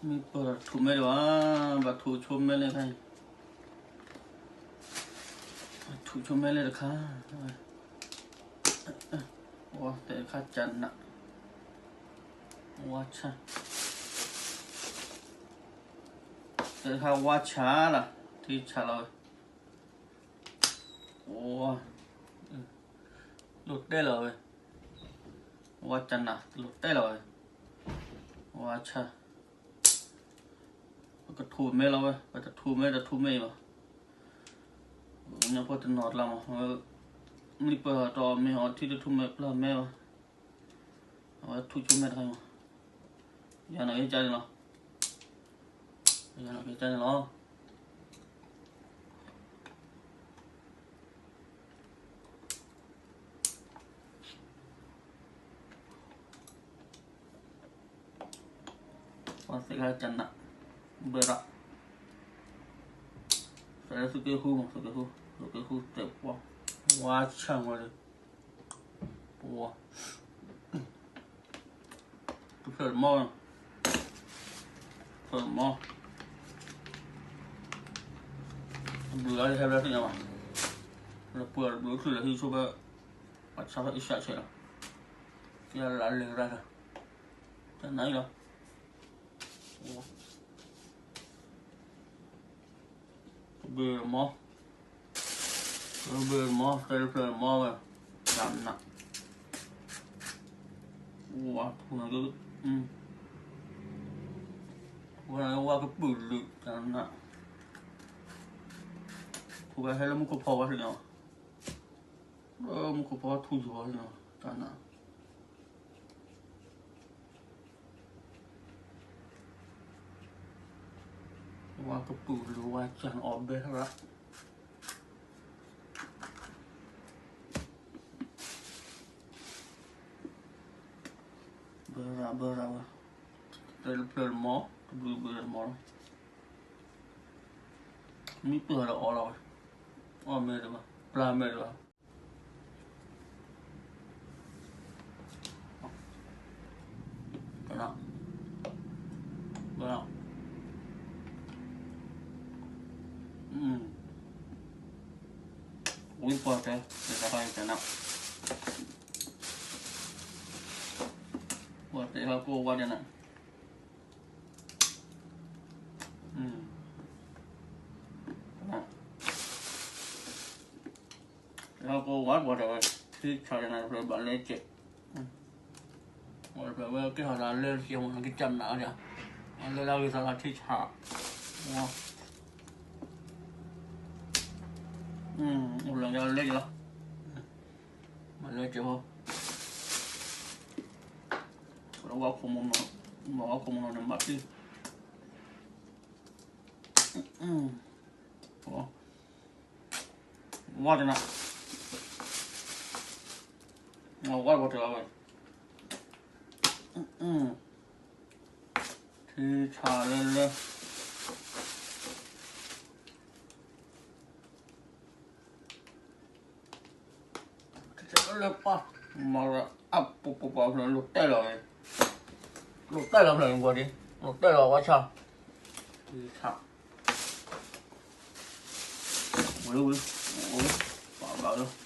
မ့ၢ်ပၢၢ်ဒီးထူးမဲဒံးဘၣ်, ဘၣ်ထူးဆိမဲလဲၣ်ခါအံၤ, ထူးဆိမဲလဲၣ်တခါ, ဝါတဲတခါကနး, ဝါဆၣ်, တဲတခါဝါဆၣ်လီၤ, ထံဆၣ်လီၤဝဲ, ဝါ, လိာ်တဲလီၤဝဲ, ဝါကနး လိာ်တဲလီၤဝဲ, ဝါဆၣ် ပကထူးမဲလီၤဝဲ, ပတထူးမဲတထူးမဲအံၤဘၣ်, ညၣ်ဖိတနီၤကျါမး, မ့ၢ်ပၢၢ်ထီၣ်မ့ၢ်အီထံတထူးမဲပျၢ်မဲဘၣ်, အဝဲထူးဆိမဲတခါအံၤမး, ယၤနီၣ်က့ၤကါန့ၣ်လီၤ, ယၤနီၣ်က့ၤကါန့ၣ်လီၤ. ပှၤသ့ၣ်ခါကနး, ဘၢရၣ်, သးလၢသုးက့ဃုမး, သုးက့ဃု, သုးက့ဃုတဲပှၤ, ဝါဆၣ်ဝဲလၢ, ပှၤ တဖျၢၣ်တမီၢ်, တဖျၢၣ်တမီၢ်, တဘျုးဂၤလၢဟဲဘျါသ့ၣ်ညါဘၣ်, လၢပှၤတဘျုးချုးလၢဟံၣ်ဆိဖဲ, ပှၤဆါဖဲအံၣ်စၢးဆဲးလီၤ, ကလၢလၢကရၢ်, တနၤအံၤလီၤ, တဘျုးတမီၢ်, တဘျုးတမီၢ်, တဖျၢၣ်တမီၢ်ဝဲ, တနၤ, ဝါထူးန့ၣ်က, ဝါကပုာ်လုး, တနၤ, ထူးဝဲဟဲလၢမူခိၣ်ဖီဝဲသ့ၣ်ညါ, လၢမူခိၣ်ဖီထူးယီၤသ့ၣ်ညါ, တနၤ ဝါကပုာ်လုးဝါကၢ်န့ၣ်အီၣ်ဘဲရၣ်, ဘၢရၣ်ဘၢရၣ်ဝဲ, တဖျၢၣ်တမီၢ်, တဘျုးဘျုးတမီၢ်လီၤ, မ့ၢ်ပၢၢ်ဒီးအီၣ်လီၤဝဲ, အီၣ်မဲာ်တဘၣ်, ပျၢ်မဲာ်တဘၣ် ဝံပှၤတဲ, တခါတခါအံၤတဲနၤ, ပှၤတဲဟီၣ်ကိၢ်ဝါတဲနၤ, ဟီၣ်ကိၢ်ဝါပှၤတဲဝဲ, ထံဆးတဲနၤတဖျၢၣ်ဘၣ်လဲကဲး, ဝဲတဖျၢၣ်ဝဲကဲထီၣ်လၢလဲကဲးမး ကစၢ်နးဒီး, လဲလၢဂ့ၤသးလၢထံဆး, အိၣ်လၢလဲကဲးလီၤ, မၤလဲကဲးဖိ, ဝဲခိၣ်မုၢ်နီၤ, ဝဲခိၣ်မုၢ်နီၤန့ၣ်မၤတံၢ် ဝါတနၤ, ဝါပှၤတဲဝဲ, ထံဆးလၢလၢ လၢပၢ်, မၤအပပပပဖျၢၣ်လိာ်တဲလီၤ, လိာ်တဲလီၤဖျၢၣ်န့ၣ်ပှၤဒ်, လိာ်တဲလီၤဝါဆၣ်, ထံဆး, ဝံၤဝံၤ, ပာ်ဘၣ်လီၤ,